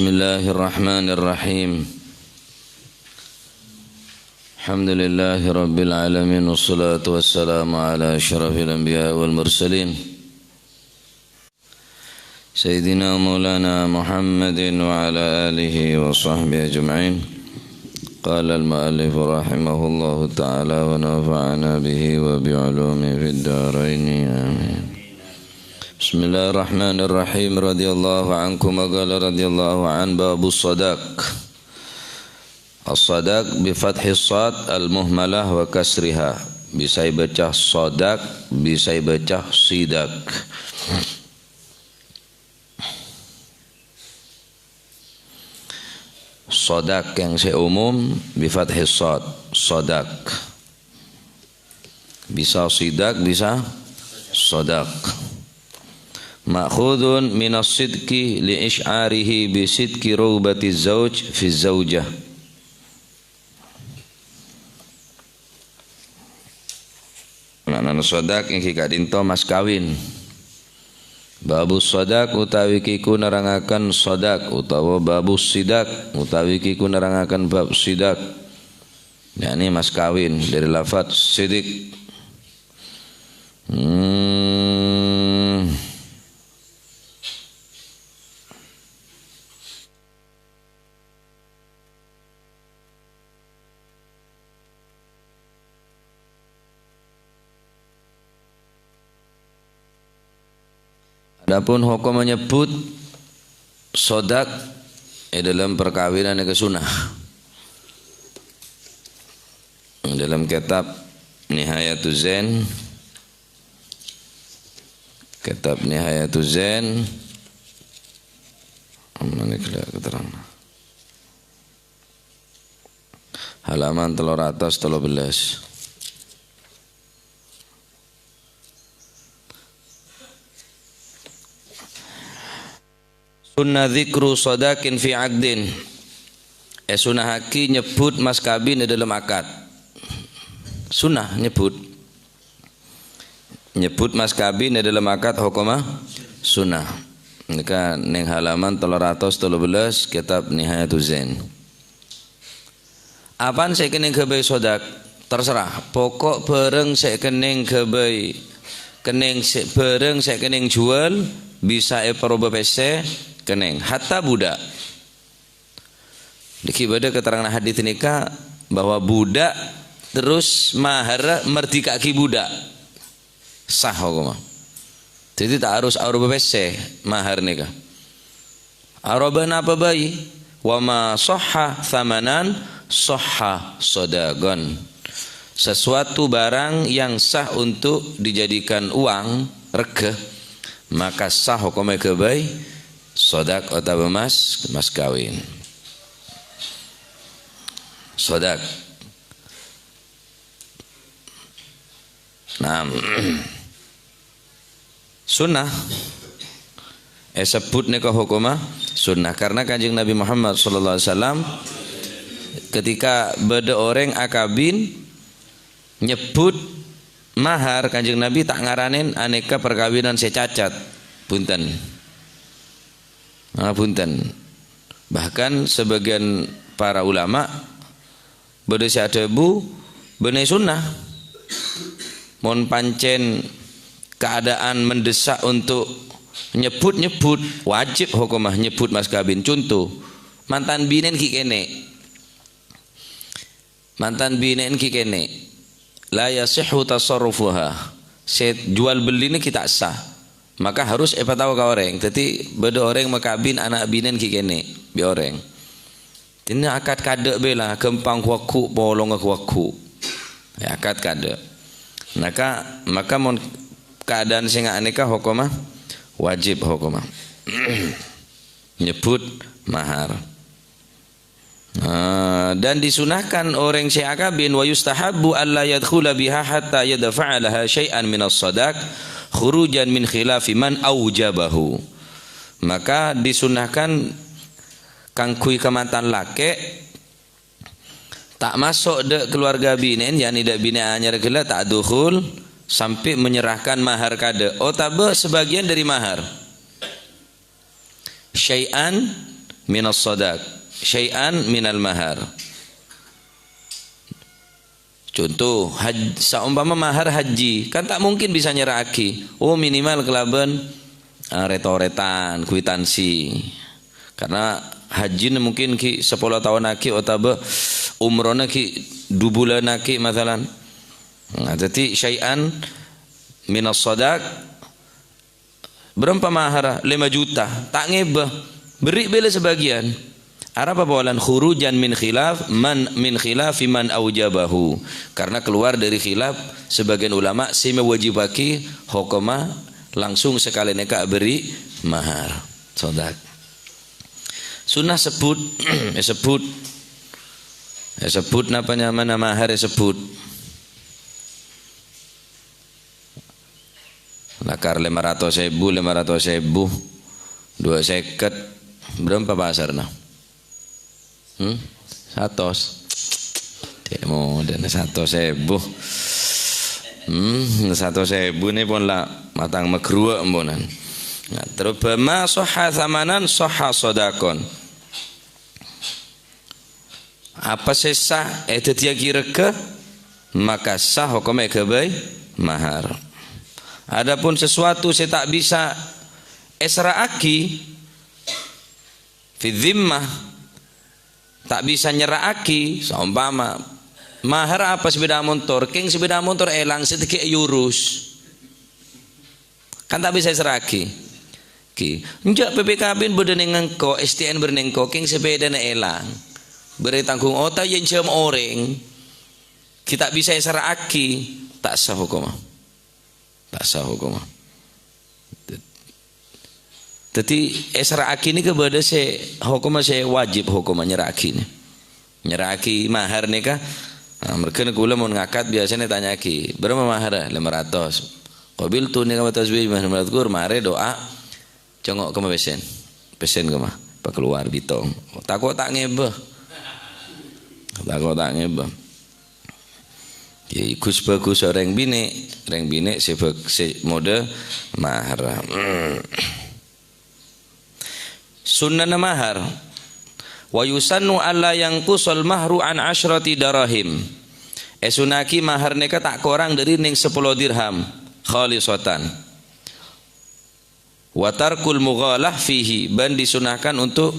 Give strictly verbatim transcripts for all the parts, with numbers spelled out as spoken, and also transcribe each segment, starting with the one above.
Bismillahirrahmanirrahim. Alhamdulillahirabbil alamin, wassalatu wassalamu ala asyrafil anbiya wal mursalin, Sayyidina Maulana Muhammadin wa ala alihi wa sahbihi ajma'in. Qala al-mu'allif rahimahullahu ta'ala wa nafa'ana bihi wa bi ulumihi fid daraini. Amin. Bismillahirrahmanirrahim. Radhiyallahu ankum wa qala radhiyallahu an, babus sadaq. As-sadaq bi fathis sad al-muhmalah wa kasriha. Bisa èbâca sodak, bisa èbâca sidak. Sodak yang sè umum bi fathis sad, sodak. Bisa sidak, bisa sodak. Ma'khudun minas sidqi li isy'arihi bi sidqi rughbatiz zauj fi zaujah. Ma'nana sodak èngghi ka'dinto mas kawin. Babus sodak utawi kiku nerangaken sodak, utawa babus sidak utawi kiku nerangaken bab sidak. Yakni mas kawin dari lafat sidik. Hmm. Adapun hokomma nyebbhut sodak è dhâlem parkabinan nèka sunnah. È dhâlem kètab Nihayatul Zain, kètab Nihayatul Zain, mana ghellu' keterangan? Halaman tello ratos tello bellas. Sunna dzikru sadaqin fi aqdin. Èsunnahaghi nyebbhut mas kabin è dhâlem akad. Sunnah nyebbhut. Nyebbhut mas kabin è dhâlem akad hokomma sunnah. Nèka neng halaman tello ratos tello bellas kètab Nihayatul Zain. Apaan sè kennèng ghâbây sodak? Terserah. Pokok bhârâng sè kennèng ghâbây, kennèng sè, bhârâng sè kennèng juwâl bisa èparobâ pèssè, kennèng. Hatta budak. Nèka bâdâ keterangan hadis nèka bahwa budak terros maharra mardika'aghi budak. Sah hokomma. Dhâddhi ta' harus aroba pèssè mahar nèka. Aroba napa bhâi? Wa ma sahha tsamanan sahha sadaqan. Sesuatu barang yang sah untuk dijadikan uang, rega, maka sah hokomma èghâbây sodak otabâ mas, mas kawin. Sodak. Nah, sunnah. Èsebbhut nèka hokomma sunnah. Karena Kanjeng Nabi Muhammad sallallahu alaihi wasallam ketika bâdâ orèng akabin nyebbhut mahar, Kanjeng Nabi ta' ngaranèn anèka parkabinan sè cacat. Bhunten. Ah, bhunten. Bahkan sebagian para ulama bâdâ sè adhâbu, bânnè sunnah. Mon pancèn keadaan mendesak untuk nyebbhut-nyebbhut, wajib hokomma nyebbhut mas kabin. Conto, mantan binèn ghi' kènè'. Mantan binèn ghi' kènè'. La yasihhu tasarrufuha. Sè juwâl bellina ghi' ta' sah. Maka harus èpataowa ka orèng. Dhâddhi, bâdâ orèng makabin ana' binèn ghi' kènè' bi' orèng. Dinna akad kaadâ' bhâi la, ghâmpang ghuwâghu', polonga ghuwâghu'. Ya, akad kaadâ'. Naka, maka mon keadaan sè nga' nèka hokomma wajib hokomma. Nyebbhut mahar. Ah, dan disunahkan orèng sè akabin, wa yustahabbu alla yadkhula biha hatta yadfa'a laha syai'an minas sadaq khurujan min khilafi man aujabahu. Maka disunahkan kaangghuy ka mantan lakè' ta' maso' dâ' keluarga binè'en, yakni dâ' binè' anyar ghellâ' ta' dukhul, sampè' menyerahkan mahar kaadâ', otabâ sebagian dari mahar. Syai'an minas sadaq, syai'an minal mahar. Conto, haj-, saompama mahar haji, kan ta' mungkin bisa nyerra'aghi. Oh, minimal kalabân, eh, ret-oretan, kwitansi. Karena hajina mungkin ghi' sapolo taon aghi' otabâ umrohna ghi' du bulân aghi', masalan. Nah, dhâddhi syai'an minas sadaq, bârâmpa maharra? Lèma juta. Ta' ngèbâ. Berri' bhâlâ sabâgiyân. Arapa polana? Khurujan min khilaf man, min khilafi man aujabahu. Karena keluar dari khilaf sebagian ulama sè mewajibaghi hokomma langsung sakalèna ka' aberri' mahar. Sadaq. Sunnah sebbhut, èsebbhut. Èsebbhut napa nyamana mahar èsebbhut. Lakar lèma ratos èbu, lèma ratos èbu, dua sèket, bârâmpa pasarna? Hmm? Satos. Cè' modâna satos èbu. Hmm, satos èbu nè pon la matang magruwâ' emponan. Nah, terus bama sahha samanan sahha sadaqan. Apa sè sah èdhâddhiyâghi rega, maka sah hokomma èghâbây mahar. Adapun sesuatu sè ta' bisa èserra'aghi fi dhimmah, ta' bisa nyerra'aghi, saompama mahar apa sepeda motor, kèng sepeda motor èlang sè tèghi èyurus. Kan ta' bisa èserra'aghi. Ki, enjâ' P P K B bâdâ neng engko', S T N bâdâ neng engko', kèng sepedana èlang. Bârâi tangghung otabâ ènjhâm orèng. Ki ta' bisa èserra'aghi, ta' sah hokomma. Ta' sah hokomma. Dhâddhi, èserra'aghi nèka bâdâ sè hokomma sè wajib hokomma nyerra'aghi nè. Nyerra'aghi mahar nèka, nah, merghâna kaulâ mon ngakad biyasana ètanya'aghi, "Bârâmpa mahar?" "Lèma ratos." "Qabiltu nèka wa tasbih, mahar madhkur," marè du'a, congngo' kemma pèssèn. Pèssèn kemma, pakalowar bitong. Tako' ta' ngèbâ. Tako' ta' ngèbâ. Ya, ghus-bhâghus orèng binè', orèng binè' sè bhâ-, sè modâ mahar. Sunnana mahar. "Wa yusannu alla yanqusal mahru an asyrati darahim." Èsunna'aghi mahar nèka ta' korang dhâri neng sapolo dirham, khalisatan. "Wa tarkul mughalah fihi," bân disunnahkan untuk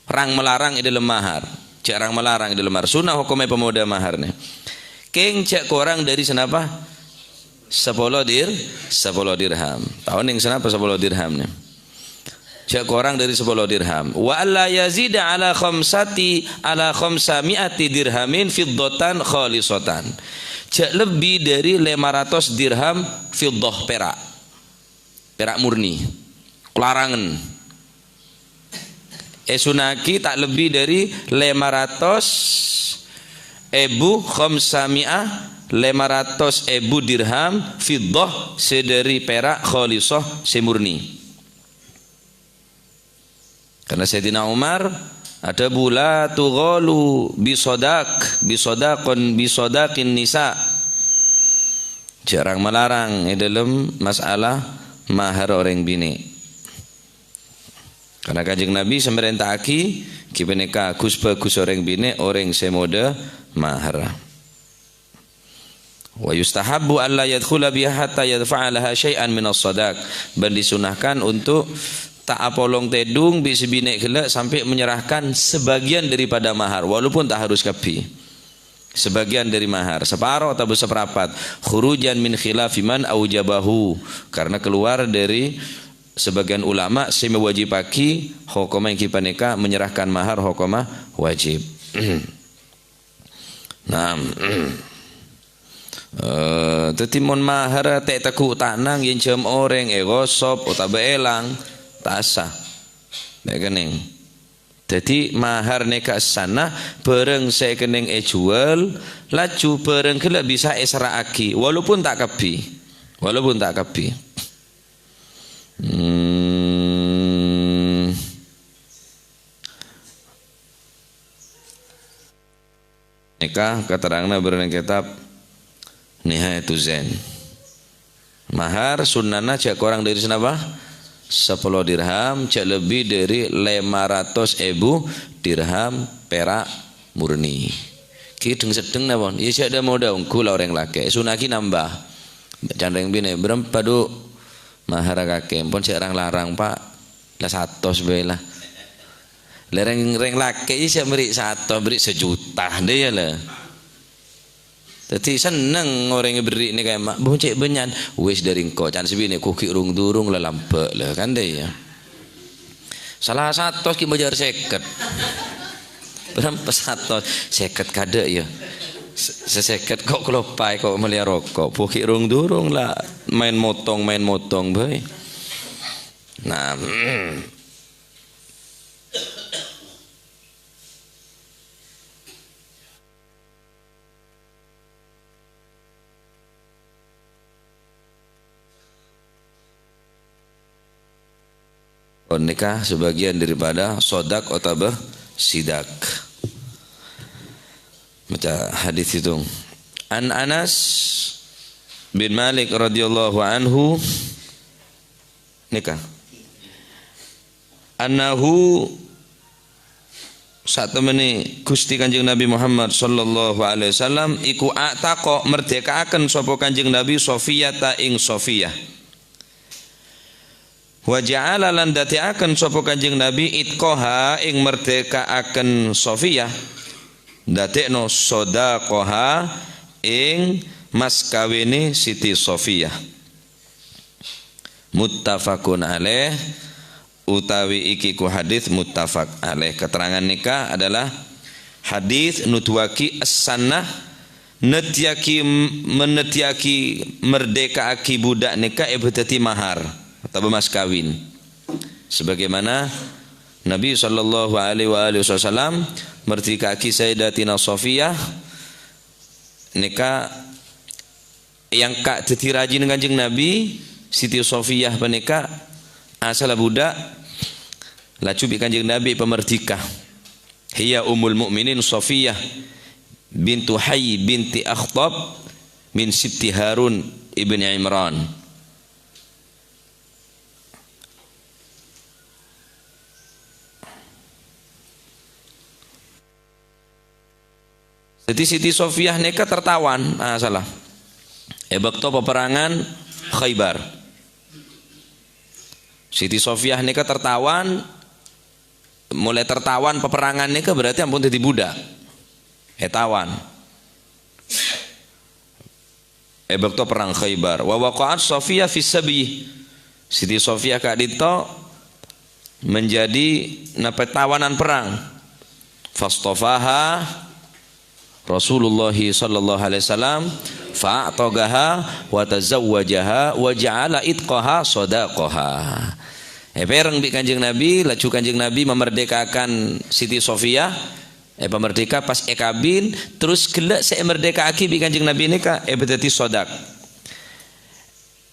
rang-malarang è dâlem mahar. Jhâ' rang-malarang è dâlem mahar. Sunnah hokomma pamodâ mahar nè. Kèng jhâ' korang dhâri sanapa? Sapolo dir-, sapolo dirham. Tao neng sanapa sapolo dirham nè? Jhâ' korang dhâri sapolo dirham. "Wa alla yazida ala khamsati, ala khamsami'ati dirhamin fiddatan khalisatan." Jhâ' lebbi dhâri lèma ratos dirham fiddah, pèra'. Pèra' murni. Larangan. Èsunna'aghi ta' lebbi dhâri lèma ratos èbu, khamsami'ah, lèma ratos èbu dirham fiddah sè dhâri pèra' khalisah sè murni. Karena Sayyidina Umar adhâbu, "La tughalu bi sadaq, bi sadaqan, bi sadaqin nisa." Jhâ' rang-malarang è dâlem masalah mahar orèng binè'. Karena Kanjeng Nabi sè marènta'aghi, ghi panèka ghus-bhâghus orèng binè', orèng sè modâ mahar. "Wa yustahabbu alla yadkhula biha hatta yadfa'a laha syai'an minas sadaq." Bân disunnahkan untuk ta' apolong tèdung bi' sè binè' ghellâ' sampè' menyerahkan sebagian daripada mahar, walaupun ta' harus kabbhi. Sebagian dari mahar, saparo otabâ saparapat, khurujan min khilafi man aujabahu, karena keluar dari sebagian ulama sè mewajibaghi hokomma ènggi panèka menyerahkan mahar hokomma wajib. Nah, eh, dhâddhi mon mahar ta' ètegghu' tanang, ènjhâm orèng, èghosop, otabâ èlang, ta' sah. Nèka nèng. Dhâddhi, mahar nèka èssana bhârâng sè kennèng èjhuwâl, laju bhârâng ghellâ' bisa èserra'aghi, walaupun ta' kabbhi. Walaupun ta' kabbhi. Hmm. Nèka katerranganna bârâ' neng kètab Nihayatuz Zain. Mahar sunnana jhâ' korang dhâri sanapa? Sapolo dirham, jhâ' lebbi dhâri lèma ratos èbu dirham pèra' murni. Ghi' dhâng-seddhâng napa? Iyâ, jhâ' dâ-modâ ongghu la orèng lakè'. Sunnah ghi' nambâ. Can rèng binè', "Bârâmpa, Du', maharra kakè?" "Ampon, jhâ' rang-larang, Pa'. La satos bhâi, la." La rèng, rèng lakè' iyâ sè mèrri' satos, mèrri' sajuta, dhâ iyâ, la. Dhâddhi senneng orèng èberri' nèka, "Ma', bâ' cè' bânnya'an." "Wis, dhâri engko'," can sè binè', "ghu ghi' rung-durung la lambâ', la, kan, dhâ iyâ." Sala satos ghi' majâr sèket. Bârâmpa satos? Sèket kadâ', iyâ. Se-, sè sèket kok kaloppaè, kok mellèya roko'. Bâ' ghi' rung-durung la maèn motong, maèn motong bhâi. Nah, Oh, nèka sebagian daripada sodak otabâ sidak. Maca hadis itu. An Anas bin Malik radhiyallahu anhu, nèka. Annahu, satemene Gusti Kanjeng Nabi Muhammad sallallahu alaihi wasallam iku a'taqa, merdekaaken sapa Kanjeng Nabi Sofiyata ing Sofiyah. Wa ja'ala, lan dadekaaken sapa Kanjeng Nabi itqaha, ing merdekaaken Sofiyah, dadekno sodaqoha, ing mas kawine Siti Sofiyah. Muttafaqun alaih, utawi iki ku hadis muttafaq alaih. Keterangan nèka adalah hadis nuduwagi as-sanah, neddhiyagi, meneddhiyagi merdekaagi budak nèka èbâdâddhi mahar otabâ mas kawin. Sebagaimana Nabi sallallahu alaihi wa alihi wasallam merdekaagi Sayyidatina Sofiyah nèka èangka' dhâddhi rajina Kanjeng Nabi, Siti Sofiyah panèka asalla budak, laju bi' Kanjeng Nabi èpamerdeka. Hiya Ummul Mukminin Sofiyah bintu Hayy binti Akhtab min Sibti Harun ibni Imran. Dhâddhi Siti Sofiyah nèka tertawan, ah, salah. È bâkto peperangan Khaybar. Siti Sofiyah nèka tertawan, molaè tertawan peperangan nèka berarti ampon dhâddhi budak. Ètawan. È bâkto perang Khaybar, wa waqa'at Sofiyah fis sabi. Siti Sofiyah ka'dinto menjadi napa tawanan perang. Fastofaha Rasulullah sallallahu alaihi wasallam, fa'taqaha wa tazawwajaha wa ja'ala itqaha sadaqaha. Èpèreng bi' Kanjeng Nabi, laju Kanjeng Nabi memerdekakan Siti Sofiyah, èpamerdeka pas èkabin, terus ghellâ' sè èmerdekaaghi bi' Kanjeng Nabi nèka èbâdâddhi sodak.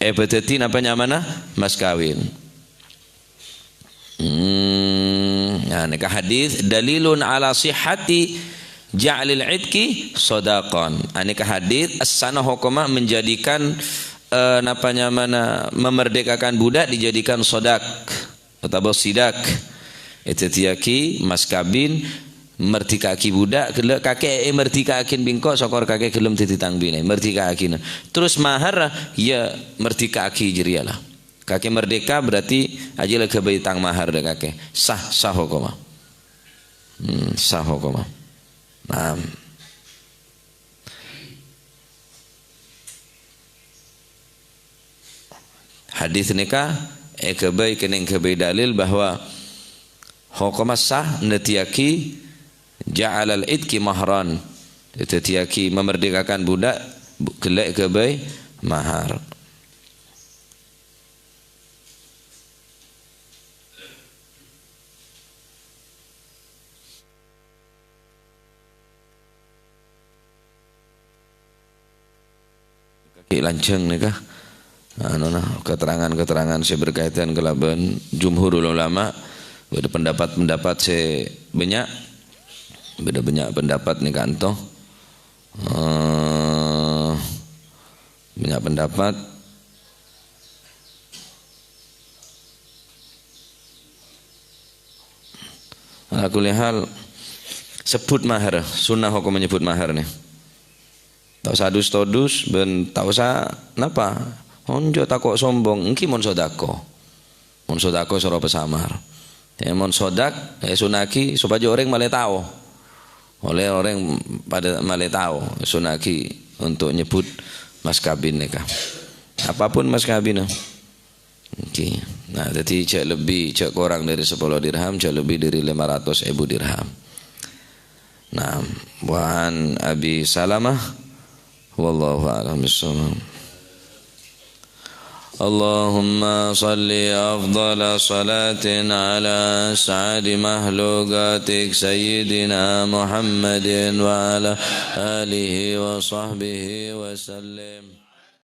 Èbâdâddhi napa nyamana? Mas kawin. Hmm, nah, nèka hadis dalilun ala sihhati ja'lil itqi sadaqan. Anèka hadis essana hokoma menjadikan, eh, napa nyamana, memerdekakan budak dijadikan sodak. Otabâ sidak. Èdhâddhiyâghi mas kabin, merdika'aghi budak, ghellâ' kakè èmerdika'aghin bi' engko', sokor kakè ghellem dhâddhi tang binè. Merdika'aghina. Terus mahar, ya merdika'aghi jârèya la. Kakè merdeka berarti ajâ la ghâbây tang mahar dâ' kakè. Sah, sah hokoma. Hmm, sah hokoma. Naam. Hadis nèka èghâbây kènèng ghâbây dalil bahwa hokoma sah nèddhiyâghi ja'alal itqi mahran. Nèddhiyâghi memerdekakan budak, bu-, ghellâ' èghâbây mahar. Kakè lanjhâng nèka, anu, nah, keterangan-keterangan sè berkaitan kalabân jumhurul ulama, bâdâ pendapat-pendapat sè bânnya', bâdâ bânnya' pendapat nèka anto. Eh, bânnya' pendapat. Ala kulli hal, sebbhut mahar, sunnah hokomma nyebbhut mahar nè. Ta' osa dus-todus, bân ta' osa napa? Onjo tako' sombong, ènggi mon sodako. Mon sodako soro pasamar. È, mon sodak, èsunna'aghi sopajâ orèng malè tao. Ollè orèng padâ malè tao, èsunna'aghi untuk nyebbhut mas kabin nèka. Apapun mas kabinna. Ènggi. Nah, dhâddhi jhâ' lebbi, jhâ' korang dhâri sapolo dirham, jhâ' lebbi dhâri lèma ratos èbu dirham. Nah, wa an Abi Salamah, wallahu a'lam bissawab. اللهم صل أفضل صلاة على أسعد مخلوقاتك سيدنا محمد وعلى آله وصحبه وسلم.